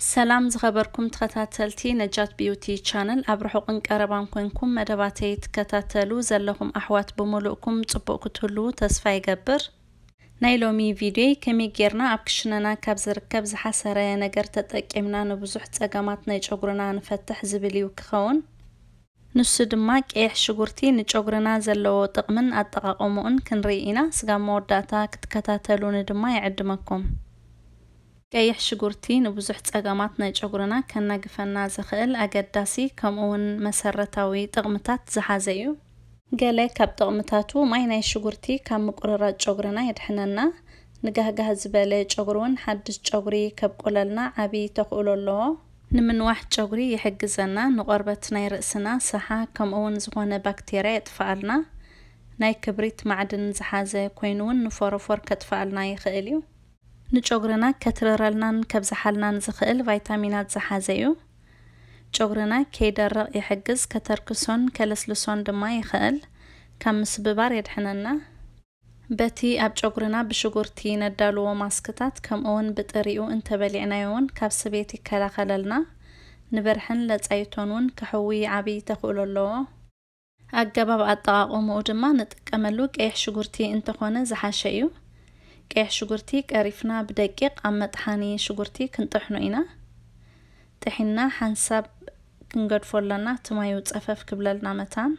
ሰላም ዝኸበርኩም ተኸታተልቲ ነጃት ቢዩቲ ቻነል፣ ኣብ ርሑቕን ቀረባን ኮንኩም መደባተይ ትከታተሉ ዘለኹም ኣሕዋት ብምሉእኩም ጽቡቕ ክትህልዉ ተስፋ ይገብር። ናይ ሎሚ ቪድዮይ ከመይ ጌርና ኣብ ክሽነና ካብ ዝርከብ ዝሓሰረ ነገር ተጠቂምና ንብዙሕ ጸገማት ናይ ጨጉርና ንፈትሕ ዝብል እዩ ክኸውን። ንሱ ድማ ቀይሕ ሽጉርቲ ንጨጉርና ዘለዎ ጥቕምን ኣጠቓቕምኡን ክንርኢ ኢና። ስጋብ መወዳእታ ክትከታተሉኒ ድማ ይዕድመኩም። ቀይሕ ሽጉርቲ ንብዙሕ ጸገማት ናይ ጨጉርና ከናግፈና ዝኽእል ኣገዳሲ ከምኡ እውን መሰረታዊ ጥቕምታት ዝሓዘ እዩ። ገለ ካብ ጥቕምታቱ፣ ማይ ናይ ሽጉርቲ ካብ ምቁርራጽ ጨጉርና የድሕነና። ንጋህጋህ ዝበለ ጨጉሪ እውን ሓድሽ ጨጉሪ ከብቁለልና ዓቢ ተኽእሎ ኣለዎ። ንምንዋሕ ጨጉሪ ይሕግዘና፣ ንቆርበት ናይ ርእስና ሰሓ ከምኡ እውን ዝኾነ ባክቴርያ የጥፍኣልና። ናይ ክብሪት ማዕድን ዝሓዘ ኮይኑ እውን ንፎሮፎር ከጥፍኣልና ይኽእል እዩ። ንጨጉርና ከትርረልናን ከብዝሓልናን ዝኽእል ቫይታሚናት ዝሓዘ እዩ። ጨጉርና ከይደርቕ ይሕግዝ፣ ከተርክሶን ከለስልሶን ድማ ይኽእል። ካብ ምስብባር የድሕነና። በቲ ኣብ ጨጉርና ብሽጉርቲ ነዳልዎ ማስክታት ከምኡ እውን ብጥሪኡ እንተበሊዕናዮ እውን ካብ ስቤት ይከላኸለልና። ንበርሕን ለጻይቶን እውን ከሕዊ ዓቢ ተኽእሎ ኣለዎ። ኣገባብ ኣጠቓቕምኡ ድማ ንጥቀመሉ ቀይሕ ሽጉርቲ እንተኾነ ዝሓሸ እዩ። ቀይሕ ሽጉርቲ ቀሪፍና ብደቂቕ ኣብ መጥሓኒ ሽጉርቲ ክንጥሕኖ ኢና። ጥሒና ሓንሳብ ክንገድፎ ኣለና፣ እቲ ማዩ ጸፈፍ ክብለልና መታን።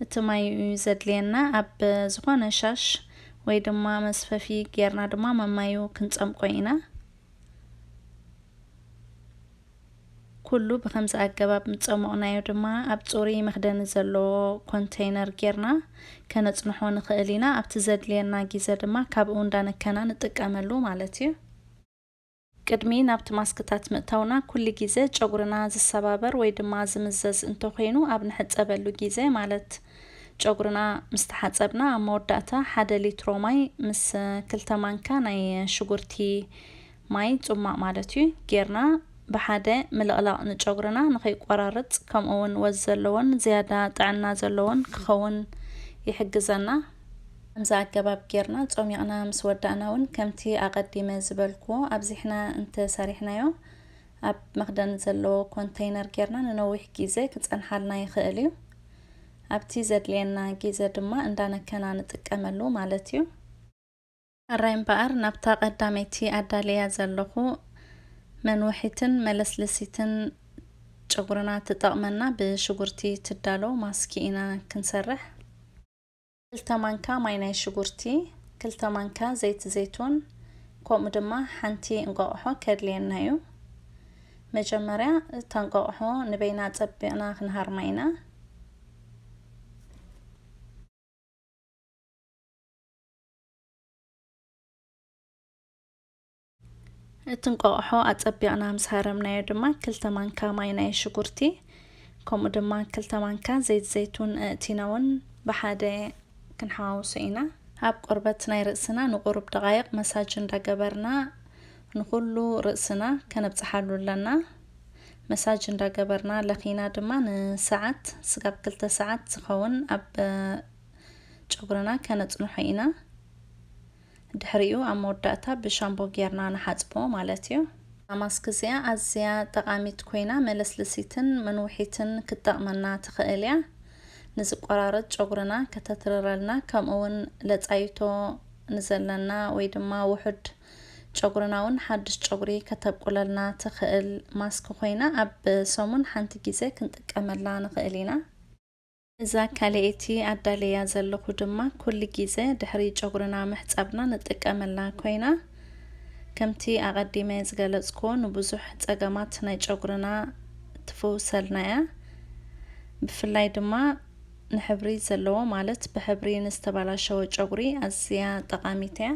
እቲ ማዩ ዘድልየና ኣብ ዝኾነ ሻሽ ወይ ድማ መስፈፊ ጌርና ድማ መማዩ ክንጸምቆ ኢና። ኩሉ ብኸምዚ ኣገባብ ምጸሞቕናዮ ድማ ኣብ ጽሩይ መኽደኒ ዘለዎ ኮንተይነር ጌርና ከነጽንሖ ንኽእል ኢና። ኣብቲ ዘድልየና ግዜ ድማ ካብኡ እንዳነከና ንጥቀመሉ ማለት እዩ። ቅድሚ ናብቲ ማስክታት ምእታውና፣ ኩሉ ግዜ ጨጉርና ዝሰባበር ወይ ድማ ዝምዘዝ እንተኾይኑ፣ ኣብ ንሕጸበሉ ግዜ፣ ማለት ጨጉርና ምስ ተሓጸብና ኣብ መወዳእታ ሓደ ሊትሮ ማይ ምስ ክልተ ማንካ ናይ ሽጉርቲ ማይ፣ ጽሟቕ ማለት እዩ፣ ጌርና ብሓደ ምልቕላቕ ንጨጉርና ንኸይቆራርጽ፣ ከምኡ እውን ወዝ ዘለዎን ዝያዳ ጥዕና ዘለዎን ክኸውን ይሕግዘና። ከምዚ ኣገባብ ጌርና ጾሚቕና ምስ ወዳእና እውን፣ ከምቲ ኣቐዲመ ዝበልክዎ፣ ኣብዚሕና እንተሰሪሕናዮ፣ ኣብ መኽደኒ ዘለዎ ኮንተይነር ጌርና ንነዊሕ ግዜ ክጸንሓልና ይኽእል እዩ። ኣብቲ ዘድልየና ግዜ ድማ እንዳነከና ንጥቀመሉ ማለት እዩ። ሕራይ እምበኣር፣ ናብታ ቀዳመይቲ ኣዳልያ ዘለኹ መንውሒትን መለስለሲትን ጨጉርና ትጠቕመና ብሽጉርቲ ትዳሎ ማስክ ኢና ክንሰርሕ። ክልተ ማንካ ማይ ናይ ሽጉርቲ፣ ክልተ ማንካ ዘይቲ ዘይቱን፣ ከምኡ ድማ ሓንቲ እንቋቑሖ ከድልየና እዩ። መጀመርያ እታ እንቋቑሖ ንበይና ኣጸቢቕና ክንሃርማ ኢና። እቲ እንቋቑሖ ኣጸቢቕና ምስ ሃረምናዮ ድማ፣ ክልተ ማንካ ማይ ናይ ሽጉርቲ፣ ከምኡ ድማ ክልተ ማንካ ዘይት ዘይቱን ኣእቲና እውን ብሓደ ክንሓዋውሶ ኢና። ኣብ ቆርበት ናይ ርእስና ንቁሩብ ደቓይቕ መሳጅ እንዳገበርና ንኹሉ ርእስና ከነብጽሓሉ ኣለና። መሳጅ እንዳገበርና ለኺና ድማ ንሰዓት፣ ስጋብ ክልተ ሰዓት ዝኸውን ኣብ ጨጉርና ከነጽንሖ ኢና። ድሕሪኡ ኣብ መወዳእታ ብሻምቦ ጌርና ንሓጽቦ ማለት እዩ። እዛ ማስክ እዚኣ ኣዝያ ጠቓሚት ኮይና፣ መለስለሲትን መንውሒትን ክትጠቕመና ትኽእል እያ። ንዝቆራረጽ ጨጉርና ከተትርረልና፣ ከምኡ እውን ለጻይቶ ንዘለና ወይ ድማ ውሑድ ጨጉርና እውን ሓድሽ ጨጉሪ ከተብቁለልና ትኽእል ማስክ ኮይና፣ ኣብ ሰሙን ሓንቲ ግዜ ክንጥቀመላ ንኽእል ኢና። እዛ ካልኣይቲ ኣዳለያ ዘለኹ ድማ ኩሉ ግዜ ድሕሪ ጨጉርና ምሕጻብና ንጥቀመላ ኮይና፣ ከምቲ ኣቐዲመ ዝገለጽክዎ፣ ንብዙሕ ጸገማት ናይ ጨጉርና ትፍውሰልና እያ። ብፍላይ ድማ ንሕብሪ ዘለዎ፣ ማለት ብሕብሪ ንዝተባላሸወ ጨጉሪ ኣዝያ ጠቓሚት እያ።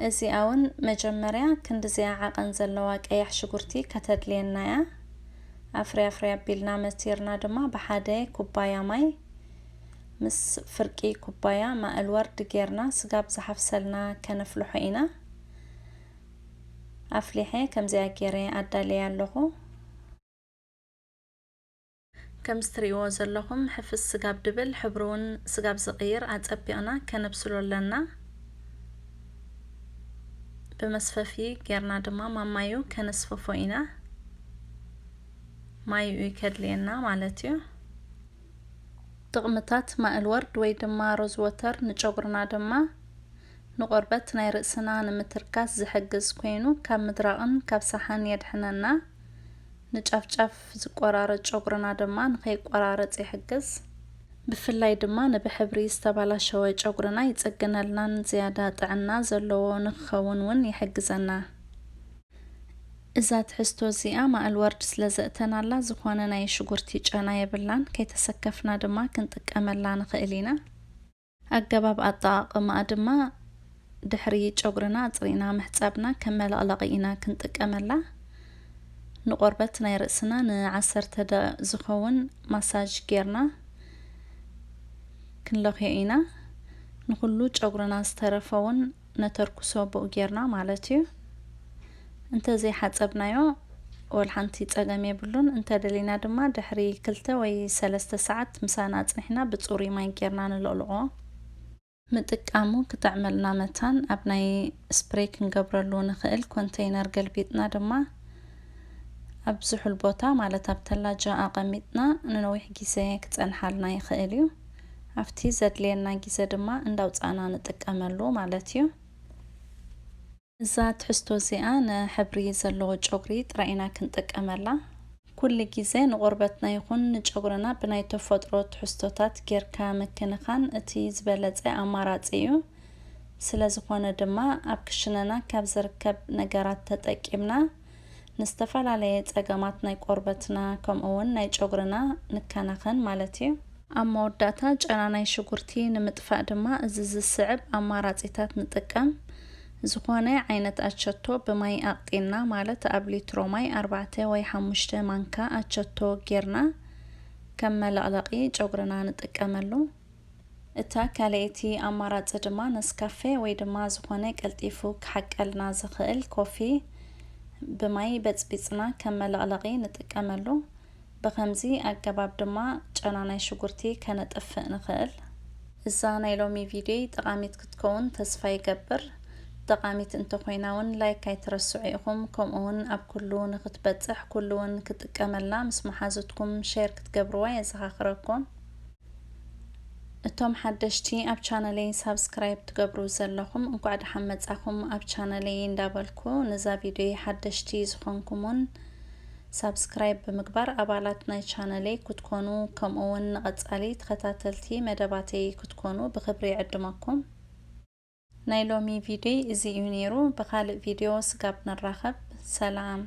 እዚኣ እውን መጀመርያ ክንድዚኣ ዓቐን ዘለዋ ቀያሕ ሽጉርቲ ከተድልየና እያ። ኣፍርያ ኣፍርያ ኣቢልና መቲርና ድማ ብሓደ ኩባያ ማይ ምስ ፍርቂ ኩባያ ማእል ወርድ ጌርና ስጋብ ዝሓፍሰልና ከነፍልሖ ኢና። ኣፍሊሐ ከምዚኣ ገይረ ኣዳልየ ኣለኹ። ከምዚ ትርእይዎ ዘለኹም ሕፍስ ስጋብ ድብል፣ ሕብሩ እውን ስጋብ ዝቕይር ኣጸቢቕና ከነብስሎ ኣለና። ብመስፈፊ ጌርና ድማ ማማዩ ከነስፈፎ ኢና። ማዩ እዩ ከድልየና ማለት እዩ። ጥቕምታት ማእል ወርድ ወይ ድማ ሮዝ ወተር ንጨጉርና ድማ ንቆርበት ናይ ርእስና ንምትርካስ ዝሕግዝ ኮይኑ ካብ ምድራቕን ካብ ሰሓን የድሕነና። ንጫፍጫፍ ዝቆራረጽ ጨጉርና ድማ ንኸይቆራረጽ ይሕግዝ። ብፍላይ ድማ ንብሕብሪ ዝተባላሸወ ጨጉርና ይጽግነልናን ዝያዳ ጥዕና ዘለዎ ንክኸውን እውን ይሕግዘና። እዛ ትሕዝቶ እዚኣ ማእል ወርድ ስለ ዘእተናላ ዝኾነ ናይ ሽጉርቲ ጨና የብላን። ከይተሰከፍና ድማ ክንጥቀመላ ንኽእል ኢና። ኣገባብ ኣጠቓቕማኣ ድማ ድሕሪ ጨጉርና ኣጽሪና ምሕጻብና ከም መለቕለቒ ኢና ክንጥቀመላ። ንቆርበት ናይ ርእስና ንዓሰርተ ደቂቕ ዝኸውን ማሳጅ ጌርና ክንለኽዮ ኢና። ንኹሉ ጨጉርና ዝተረፈ እውን ነተርኩሶ ብኡ ጌርና ማለት እዩ። እንተዘይሓጸብናዮ ወላ ሓንቲ ጸገም የብሉን። እንተደሊና ድማ ድሕሪ ክልተ ወይ ሰለስተ ሰዓት ምሳና ኣጽኒሕና ብጽሩይ ማይ ጌርና ንለቕልቖ። ምጥቃሙ ክጥዕመልና መታን ኣብ ናይ ስፕሬይ ክንገብረሉ ንኽእል ኮንተይነር ገልቢጥና ድማ ኣብ ዝሑል ቦታ ማለት ኣብ ተላጃ ኣቐሚጥና ንነዊሕ ግዜ ክጸንሓልና ይኽእል እዩ። ኣብቲ ዘድልየና ግዜ ድማ እንዳውጻእና ንጥቀመሉ ማለት እዩ። እዛ ትሕዝቶ እዚኣ ንሕብሪ ዘለዎ ጨጉሪ ጥራይ ኢና ክንጥቀመላ። ኩሉ ግዜ ንቆርበትና ይኹን ንጨጉርና ብናይ ተፈጥሮ ትሕዝቶታት ጌርካ ምክንኻን እቲ ዝበለጸ ኣማራጺ እዩ። ስለ ዝኾነ ድማ ኣብ ክሽነና ካብ ዝርከብ ነገራት ተጠቂምና ንዝተፈላለየ ጸገማት ናይ ቆርበትና ከምኡ እውን ናይ ጨጉርና ንከናኸን ማለት እዩ። ኣብ መወዳእታ ጨና ናይ ሽጉርቲ ንምጥፋእ ድማ እዚ ዝስዕብ ኣማራጺታት ንጥቀም። ዝኾነ ዓይነት ኣቸቶ ብማይ ኣቕጢንና ማለት ኣብ ሊትሮ ማይ ኣርባዕተ ወይ ሓሙሽተ ማንካ ኣቸቶ ጌርና ከም መለቕለቒ ጨጉርና ንጥቀመሉ። እታ ካልኣይቲ ኣማራጺ ድማ ነስካፌ ወይ ድማ ዝኾነ ቀልጢፉ ክሓቀልና ዝኽእል ኮፊ ብማይ በጽቢጽና ከም መለቕለቒ ንጥቀመሉ። ብኸምዚ ኣገባብ ድማ ጨና ናይ ሽጉርቲ ከነጥፍእ ንኽእል። እዛ ናይ ሎሚ ቪድዮይ ጠቓሚት ክትከውን ተስፋ ይገብር። ጠቓሚት እንተኾይና እውን ላይክ ኣይትረስዑ ኢኹም። ከምኡ እውን ኣብ ኩሉ ንክትበጽሕ ኩሉ እውን ክጥቀመላ ምስ መሓዙትኩም ሼር ክትገብርዋ የዘኻኽረኩም። እቶም ሓደሽቲ ኣብ ቻነለይ ሳብስክራይብ ትገብሩ ዘለኹም እንኳዕ ደሓን መጻኹም ኣብ ቻነለይ እንዳበልኩ፣ ነዛ ቪድዮ ሓደሽቲ ዝኾንኩም እውን ሳብስክራይብ ብምግባር ኣባላት ናይ ቻነለይ ክትኮኑ ከምኡ እውን ንቐጻሊ ተኸታተልቲ መደባተይ ክትኮኑ ብኽብሪ ይዕድመኩም። ናይ ሎሚ ቪድዮይ እዚ እዩ ነይሩ። ብኻልእ ቪድዮ ስጋብ ንራኸብ። ሰላም።